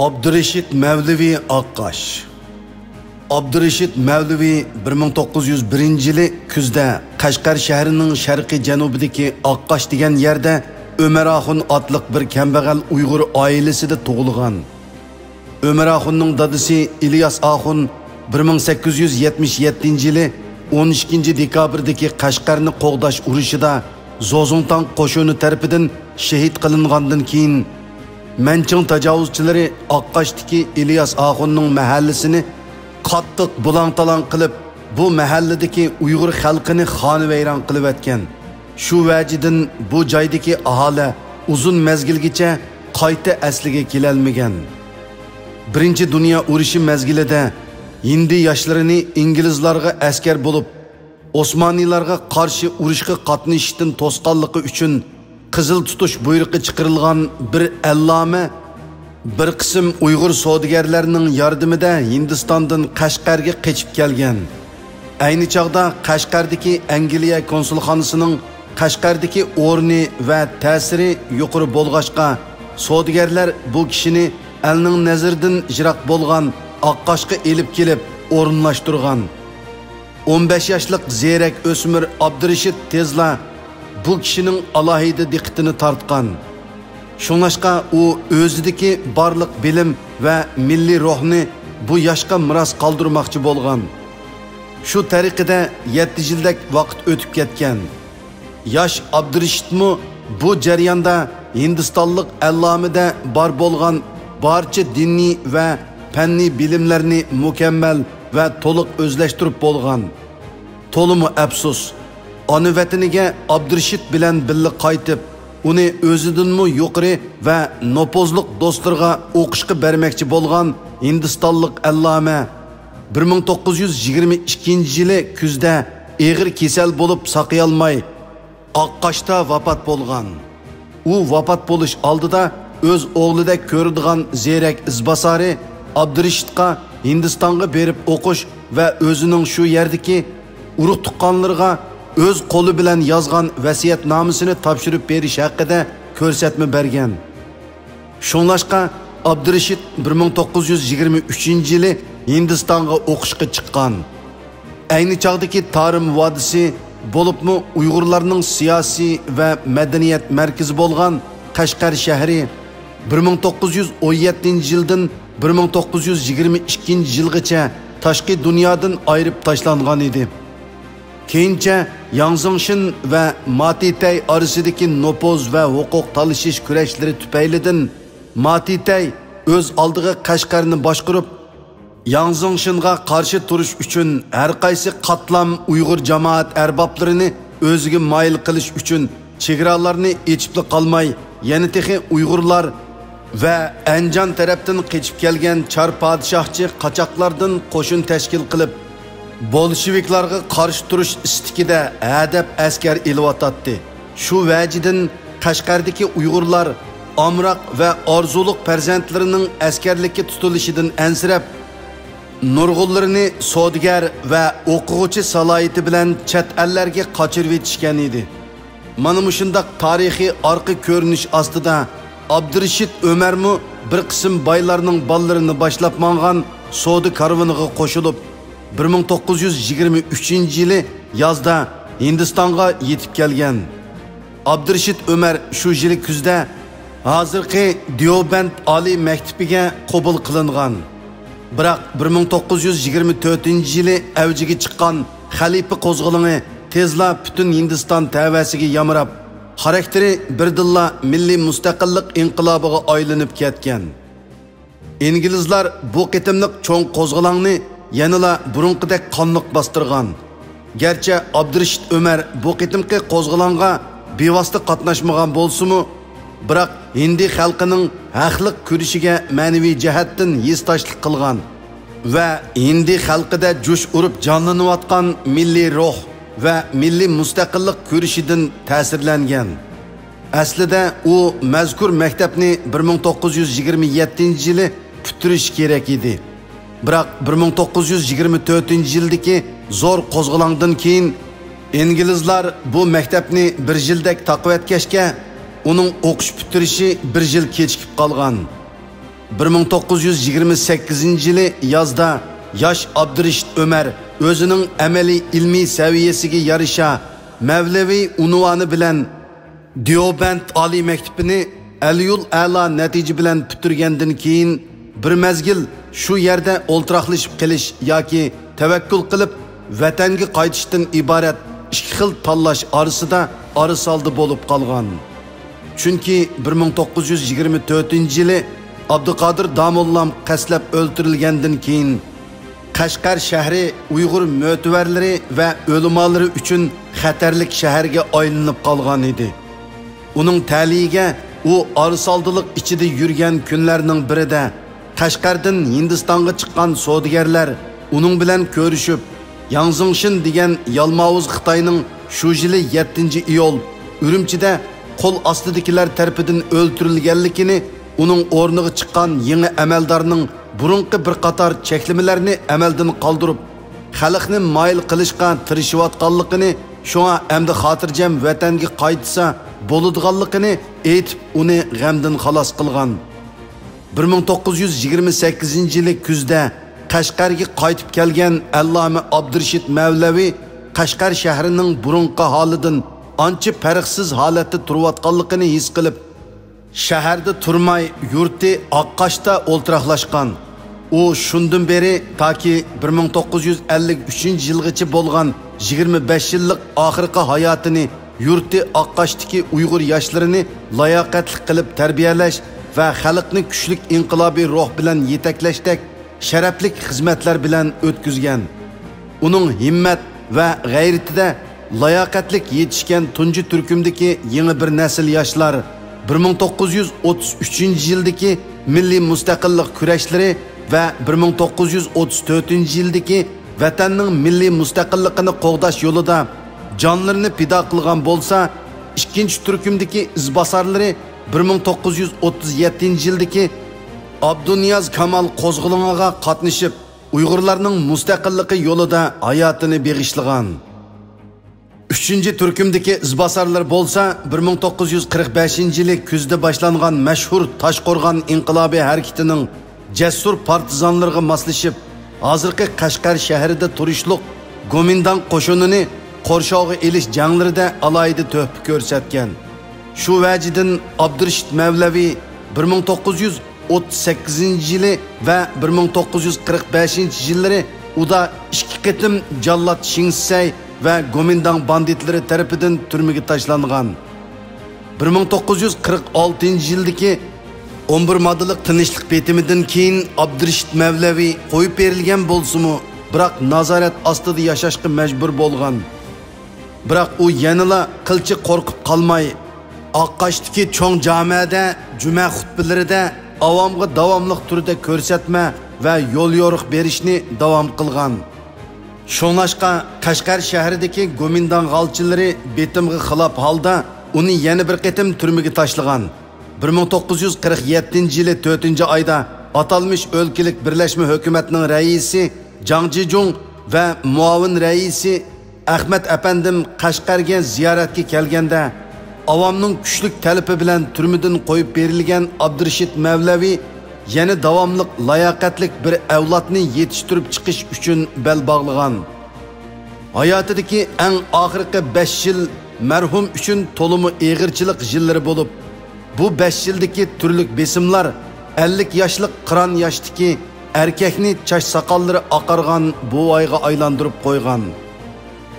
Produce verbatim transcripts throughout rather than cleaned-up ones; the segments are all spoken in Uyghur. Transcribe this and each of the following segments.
ئابدۇرېشىت مەۋلىۋى ئاققاش. ئابدۇرېشىت مەۋلىۋى بىر مىڭ توققۇز يۈز بىرىنچى يىلى كۈزدە قەشقەر شەھىرىنىڭ شەرقىي جەنۇبىدىكى ئاققاش دېگەن يەردە ئۆمەر ئاخۇن ئاتلىق بىر كەمبەغەل ئۇيغۇر ئائىلىسىدە تۇغۇلغان. ئۆمەر ئاخۇننىڭ دادىسى ئىلياس ئاخۇن بىر مىڭ سەككىز يۈز يەتمىش يەتتىنچى يىلى ئون ئىككىنچى دېكابىردىكى قەشقەرنى قوغداش ئۇرۇشىدا زوزۇڭتاڭ قوشۇنى تەرىپىدىن شېھىت قىلىنغاندىن كېيىن، مەنچىڭ تاجاۋۇزچىلىرى ئاققاشتىكى ئىلياس ئاخۇننىڭ مەھەللىسىنى قاتتىق بۇلاڭ-تالاڭ قىلىپ، بۇ مەھەللىدىكى ئۇيغۇر خەلقىنى خانىۋەيران قىلىۋەتكەن. شۇ ۋەجىدىن بۇ جايدىكى ئاھالە ئۇزۇن مەزگىلگىچە قايتا ئەسلىگە كېلەلمىگەن. بىرىنچى دۇنيا ئۇرۇشى مەزگىلىدە ھىندى ياشلىرىنى ئىنگلىزلارغا ئەسكەر بولۇپ، ئوسمانىيلارغا قارشى ئۇرۇشقا قاتنىشىشتىن توسقانلىقى ئۈچۈن قىزىل تۇتۇش بۇيرۇقى چىقىرىلغان بىر ئەللامە بىر قىسىم ئۇيغۇر سودىگەرلەرنىڭ ياردىمىدە ھىندىستاندىن قەشقەرگە قېچىپ كەلگەن. ئەينى چاغدا قەشقەردىكى ئەنگلىيە كونسۇلخانىسىنىڭ قەشقەردىكى ئورنى ۋە تەسىرى يۇقىرى بولغاچقا، سودىگەرلەر بۇ كىشىنى ئەلنىڭ نەزىرىدىن يىراق بولغان ئاققاشقا ئېلىپ كېلىپ ئورۇنلاشتۇرغان. ئون بەش ياشلىق زېرەك ئۆسمۈر ئابدۇرېشىت تېزلا بۇ كىشىنىڭ ئالاھىدە دىققىتىنى تارتقان. شۇڭلاشقا ئۇ ئۆزىدىكى بارلىق بىلىم ۋە مىللىي روھنى بۇ ياشقا مىراس قالدۇرماقچى بولغان. شۇ تەرىقىدە يەتتە يىلدەك ۋاقىت ئۆتۈپ كەتكەن. ياش ئابدۇرېشىتمۇ بۇ جەرياندا ھىندىستانلىق ئەللامىدە بار بولغان بارچە دىنىي ۋە پەننىي بىلىملەرنى مۇكەممەل ۋە تولۇق ئۆزلەشتۈرۈپ بولغان. تولىمۇ ئەپسۇس، ئانا ۋەتىنىگە ئابدۇرېشىت بىلەن بىللە قايتىپ، ئۇنى ئۆزىدىنمۇ يۇقىرى ۋە نوپۇزلۇق دوستلىرىغا ئوقۇشقا بەرمەكچى بولغان ھىندىستانلىق ئەللامە بىر مىڭ توققۇز يۈز يىگىرمە ئىككىنچى يىلى كۈزدە ئېغىر كېسەل بولۇپ ساقىيالماي، ئاققاشتا ۋاپات بولغان. ئۇ ۋاپات بولۇش ئالدىدا ئۆز ئوغلىدەك كۆرىدىغان زېرەك ئىزباسارى ئابدۇرېشىتقا ھىندىستانغا بېرىپ ئوقۇش ۋە ئۆزىنىڭ شۇ يەردىكى ئۇرۇق-تۇغقانلىرىغا ئۆز قولى بىلەن يازغان ۋەسىيەتنامىسىنى تاپشۇرۇپ بېرىش ھەققىدە كۆرسەتمە بەرگەن. شۇڭلاشقا، ئابدۇرېشىت بىر مىڭ توققۇز يۈز يىگىرمە ئۈچىنچى يىلى ھىندىستانغا ئوقۇشقا چىققان. ئەينى چاغدىكى تارىم ۋادىسى، بولۇپمۇ ئۇيغۇرلارنىڭ سىياسىي ۋە مەدەنىيەت مەركىزى بولغان قەشقەر شەھىرى بىر مىڭ توققۇز يۈز ئون يەتتىنچى يىلدىن بىر مىڭ توققۇز يۈز يىگىرمە ئىككىنچى يىلغىچە تاشقى دۇنيادىن ئايرىپ تاشلانغان ئىدى. كېيىنچە ياڭ زېڭشىن ۋە ماتىتەي ئارىسىدىكى نوپۇز ۋە ھوقۇق تالىشىش كۈرەشلىرى تۈپەيلىدىن ماتىتەي ئۆز ئالدىغا قەشقەرنى باشقۇرۇپ، ياڭ زېڭشىنغا قارشى تۇرۇش ئۈچۈن ھەر قايسى قاتلام ئۇيغۇر جامائەت ئەربابلىرىنى ئۆزىگە مايىل قىلىش ئۈچۈن چېگرالارنى ئېچىپلا قالماي، يەنە تېخى ئۇيغۇرلار ۋە ئەنجان تەرەپتىن قېچىپ كەلگەن چار پادىشاھچى قاچاقلاردىن قوشۇن تەشكىل قىلىپ، بولشېۋىكلارغا قارشى تۇرۇش ئىستىكىدە ھەدەپ ئەسكەر ئېلىۋاتاتتى. شۇ ۋەجىدىن قەشقەردىكى ئۇيغۇرلار ئامراق ۋە ئارزۇلۇق پەرزەنتلىرىنىڭ ئەسكەرلىككە تۇتۇلۇشىدىن ئەنسىرەپ، نۇرغۇنلىرىنى سودىگەر ۋە ئوقۇغۇچى سالاھىيىتى بىلەن چەت ئەللەرگە قاچۇرۇۋېتىشكەن ئىدى. مانا مۇشۇنداق تارىخىي ئارقا كۆرۈنۈش ئاستىدا ئابدۇرېشىت ئۆمەرمۇ بىر قىسىم بايلارنىڭ بالىلىرىنى باشلاپ ماڭغان سودا كارۋىنىغا قوشۇلۇپ، بىر مىڭ توققۇز يۈز يىگىرمە ئۈچىنچى يىلى يازدا ھىندىستانغا يېتىپ كەلگەن. ئابدۇرېشىت ئۆمەر شۇ يىلى كۈزدە ھازىرقى دىيوبەند ئالىي مەكتىپىگە قوبۇل قىلىنغان. بىراق بىر مىڭ توققۇز يۈز يىگىرمە تۆتىنچى يىلى ئەۋجىگە چىققان خەلىپە قوزغىلىڭى تېزلا پۈتۈن ھىندىستان تەۋەسىگە يامراپ، خاراكتېرى بىردىنلا مىللىي مۇستەقىللىق ئىنقىلابىغا ئايلىنىپ كەتكەن. ئىنگلىزلار بۇ قېتىملىق چوڭ قوزغىلاڭنى يەنىلا بۇرۇنقىدەك قانلىق باستۇرغان. گەرچە ئابدۇرېشىت ئۆمەر بۇ قېتىمقى قوزغىلاڭغا بىۋاسىتە قاتناشمىغان بولسىمۇ، بىراق ھىندى خەلقىنىڭ ھەقلىق كۈرىشىگە مەنىۋى جەھەتتىن ھېسداشلىق قىلغان ۋە ھىندى خەلقىدە جۇش ئۇرۇپ جانلىنىۋاتقان مىللىي روھ ۋە مىللىي مۇستەقىللىق كۈرىشىدىن تەسىرلەنگەن. ئەسلىدە ئۇ مەزكۇر مەكتەپنى بىر مىڭ توققۇز يۈز يىگىرمە يەتتىنچى يىلى پۈتتۈرۈشى كېرەك ئىدى. بىراق بىر مىڭ توققۇز يۈز يىگىرمە تۆتىنچى يىلدىكى زور قوزغىلاڭدىن كېيىن، ئىنگلىزلار بۇ مەكتەپنى بىر يىلدەك تاقىۋەتكەچكە، ئۇنىڭ ئوقۇش پۈتتۈرۈشى بىر يىل كېچىكىپ قالغان. بىر مىڭ توققۇز يۈز يىگىرمە سەككىزىنچى يىلى يازدا ياش ئابدۇرېشىت ئۆمەر ئۆزىنىڭ ئەمەلىي ئىلمىي سەۋىيەسىگە يارىشا مەۋلەۋى ئۇنۋانى بىلەن دىيوبەند ئالىي مەكتىپىنى ئەلىيۇل ئەلا نەتىجە بىلەن پۈتتۈرگەندىن كېيىن، بىر مەزگىل شۇ يەردە ئولتۇراقلىشىپ قېلىش ياكى تەۋەككۈل قىلىپ ۋەتەنگە قايتىشتىن ئىبارەت ئىككى خىل تاللاش ئارىسىدا ئارىسالدى بولۇپ قالغان. چۈنكى بىر مىڭ توققۇز يۈز يىگىرمە تۆتىنچى يىلى ئابدۇقادىر داموللام قەستلەپ ئۆلتۈرۈلگەندىن كېيىن، قەشقەر شەھىرى ئۇيغۇر مۆتىۋەرلىرى ۋە ئۆلىمالىرى ئۈچۈن خەتەرلىك شەھەرگە ئايلىنىپ قالغان ئىدى. ئۇنىڭ تەلىيىگە ئۇ ئارىسالدىلىق ئىچىدە يۈرگەن كۈنلەرنىڭ بىرىدە، قەشقەردىن ھىندىستانغا چىققان سودىگەرلەر ئۇنىڭ بىلەن كۆرۈشۈپ، ياڭ زېڭشىن دېگەن يالماۋۇز خىتاينىڭ شۇ يىلى يەتتىنچى ئىيۇل ئۈرۈمچىدە قول ئاستىدىكىلەر تەرىپىدىن ئۆلتۈرۈلگەنلىكىنى، ئۇنىڭ ئورنىغا چىققان يېڭى ئەمەلدارنىڭ بۇرۇنقى بىر قاتار چەكلىمىلەرنى ئەمەلدىن قالدۇرۇپ، خەلقنى مايىل قىلىشقا تىرىشىۋاتقانلىقىنى، شۇڭا ئەمدى خاتىرجەم ۋەتەنگە قايتسا بولىدىغانلىقىنى ئېيتىپ، ئۇنى غەمدىن خالاس قىلغان. بىر مىڭ توققۇز يۈز يىگىرمە سەككىزىنچى يىلى كۈزدە قەشقەرگە قايتىپ كەلگەن ئەللامە ئابدۇرېشىت مەۋلەۋى قەشقەر شەھىرىنىڭ بۇرۇنقى ھالىدىن ئانچە پەرقسىز ھالەتتە تۇرۇۋاتقانلىقىنى ھېس قىلىپ، شەھەردە تۇرماي، يۇرتى ئاققاشتا ئولتۇراقلاشقان. ئۇ شۇندىن بېرى تاكى بىر مىڭ توققۇز يۈز ئەللىك ئۈچىنچى يىلغىچە بولغان يىگىرمە بەش يىللىق ئاخىرقى ھاياتىنى يۇرتى ئاققاشتىكى ئۇيغۇر ياشلىرىنى لاياقەتلىك قىلىپ تەربىيەلەش ۋە خەلقنى كۈچلۈك ئىنقىلابىي روھ بىلەن يېتەكلەشتەك شەرەپلىك خىزمەتلەر بىلەن ئۆتكۈزگەن. ئۇنىڭ ھىممەت ۋە غەيرىتىدە لاياقەتلىك يېتىشكەن تۇنجى تۈركۈمدىكى يېڭى بىر نەسىل ياشلار بىر مىڭ توققۇز يۈز ئوتتۇز ئۈچىنچى يىلدىكى مىللىي مۇستەقىللىق كۈرەشلىرى ۋە بىر مىڭ توققۇز يۈز ئوتتۇز تۆتىنچى يىلدىكى ۋەتەننىڭ مىللىي مۇستەقىللىقىنى قوغداش يولىدا جانلىرىنى پىدا قىلغان بولسا، ئىككىنچى تۈركۈمدىكى ئىزباسارلىرى بىر مىڭ توققۇز يۈز ئوتتۇز يەتتىنچى يىلدىكى ئابدۇنىياز كامال قوزغىلىڭىغا قاتنىشىپ، ئۇيغۇرلارنىڭ مۇستەقىللىقى يولىدا ھاياتىنى بېغىشلىغان. ئۈچىنچى تۈركۈمدىكى ئىزباسارلار بولسا بىر مىڭ توققۇز يۈز قىرىق بەشىنچى يىلى كۈزدە باشلانغان مەشھۇر تاشقورغان ئىنقىلابى ھەرىكىتىنىڭ جەسۇر پارتىزانلىرىغا ماسلىشىپ، ھازىرقى قەشقەر شەھىرىدە تۇرۇشلۇق گومىنداڭ قوشۇنىنى قورشاۋغا ئېلىش جەڭلىرىدە ئالاھىدە تۆھپە كۆرسەتكەن. شۇ ۋەجىدىن ئابدۇرېشىت مەۋلەۋى بىر مىڭ توققۇز يۈز ئوتتۇز سەككىزىنچى يىلى ۋە بىر مىڭ توققۇز يۈز قىرىق بەشىنچى يىللىرى ئۇدا ئىككى قېتىم جاللات شىڭسەي ۋە گومىنداڭ باندىتلىرى تەرىپىدىن تۈرمىگە تاشلانغان. بىر مىڭ توققۇز يۈز قىرىق ئالتىنچى يىلدىكى ئون بىر ماددىلىق تىنچلىق بېتىمىدىن كېيىن ئابدۇرېشىت مەۋلەۋى قويۇپ بېرىلگەن بولسىمۇ، بىراق نازارەت ئاستىدا ياشاشقا مەجبۇر بولغان. بىراق ئۇ يەنىلا قىلچە قورقۇپ قالماي، ئاققاشتىكى چوڭ جامەدە جۈمە خۇتبىلىرىدە ئاۋامغا داۋاملىق تۈردە كۆرسەتمە ۋە يول يورۇق بېرىشنى داۋام قىلغان. شۇڭلاشقا، قەشقەر شەھىرىدىكى گومىنداڭ غالچىلىرى بېتىمغا خىلاپ ھالدا ئۇنى يەنە بىر قېتىم تۈرمىگە تاشلىغان. بىر مىڭ توققۇز يۈز قىرىق يەتتىنچى يىلى تۆتىنچى ئايدا ئاتالمىش ئۆلكىلىك بىرلەشمە ھۆكۈمەتنىڭ رەئىسى جاڭ جىجۇڭ ۋە مۇئاۋىن رەئىسى ئەخمەت ئەپەندىم قەشقەرگە زىيارەتكە كەلگەندە، ئاۋامنىڭ كۈچلۈك تەلىپى بىلەن تۈرمىدىن قويۇپ بېرىلگەن ئابدۇرېشىت مەۋلەۋى يەنە داۋاملىق لاياقەتلىك بىر ئەۋلادنى يېتىشتۈرۈپ چىقىش ئۈچۈن بەل باغلىغان. ھاياتىدىكى ئەڭ ئاخىرقى بەش يىل مەرھۇم ئۈچۈن تولىمۇ ئېغىرچىلىق يىللىرى بولۇپ، بۇ بەش يىلدىكى تۈرلۈك بېسىملار ئەللىك ياشلىق قىران ياشتىكى ئەركەكنى چاچ ساقاللىرى ئاقارغان بوۋايغا ئايلاندۇرۇپ قويغان.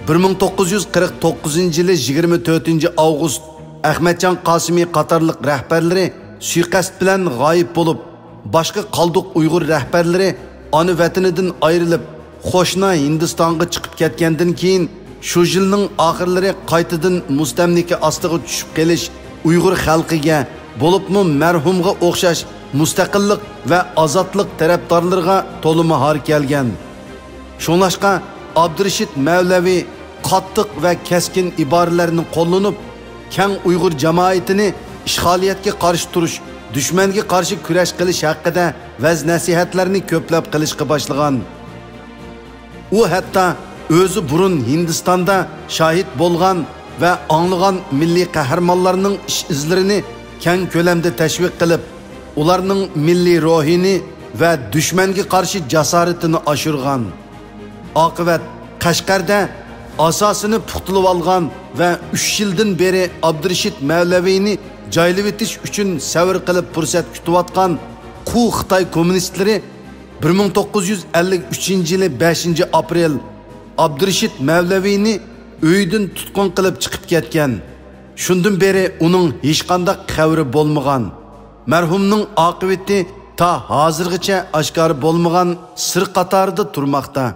بىر مىڭ توققۇز يۈز قىرىق توققۇزىنچى يىلى يىگىرمە تۆتىنچى ئاۋغۇست ئەخمەتجان قاسىمى قاتارلىق رەھبەرلىرى سۇيىقەست بىلەن غايىب بولۇپ، باشقا قالدۇق ئۇيغۇر رەھبەرلىرى ئانا ۋەتىنىدىن ئايرىلىپ، قوشنا ھىندىستانغا چىقىپ كەتكەندىن كېيىن، شۇ يىلنىڭ ئاخىرلىرى قايتىدىن مۇستەملىكە ئاستىغا چۈشۈپ قېلىش ئۇيغۇر خەلقىگە، بولۇپمۇ مەرھۇمغا ئوخشاش مۇستەقىللىق ۋە ئازادلىق تەرەپدارلىرىغا تولىمۇ ھار كەلگەن. شۇڭلاشقا، ئابدۇرېشىت مەۋلەۋى قاتتىق ۋە كەسكىن ئىبارىلەرنى قوللىنىپ، كەڭ ئۇيغۇر جامائىتىنى ئىشغالىيەتكە قارشى تۇرۇش، دۈشمەنگە قارشى كۈرەش قىلىش ھەققىدە ۋەز-نەسىھەتلەرنى كۆپلەپ قىلىشقا باشلىغان. ئۇ ھەتتا ئۆزى بۇرۇن ھىندىستاندا شاھىت بولغان ۋە ئاڭلىغان مىللىي قەھرىمانلارنىڭ ئىش-ئىزلىرىنى كەڭ كۆلەمدە تەشۋىق قىلىپ، ئۇلارنىڭ مىللىي روھىنى ۋە دۈشمەنگە قارشى جاسارىتىنى ئاشۇرغان. ئاقىۋەت، قەشقەردە ئاساسىنى پۇختىلىۋالغان ۋە ئۈچ يىلدىن بېرى ئابدۇرېشىت مەۋلەۋىنى جايلىۋېتىش ئۈچۈن سەۋر قىلىپ پۇرسەت كۈتۈۋاتقان قۇ خىتاي كوممۇنىستلىرى بىر مىڭ توققۇز يۈز ئەللىك ئۈچىنچى يىلى بەشىنچى ئاپرېل ئابدۇرېشىت مەۋلەۋىنى ئۆيىدىن تۇتقۇن قىلىپ چىقىپ كەتكەن. شۇندىن بېرى ئۇنىڭ ھېچقانداق خەۋىرى بولمىغان. مەرھۇمنىڭ ئاقىۋىتى تا ھازىرغىچە ئاشكارا بولمىغان سىر قاتارىدا تۇرماقتا.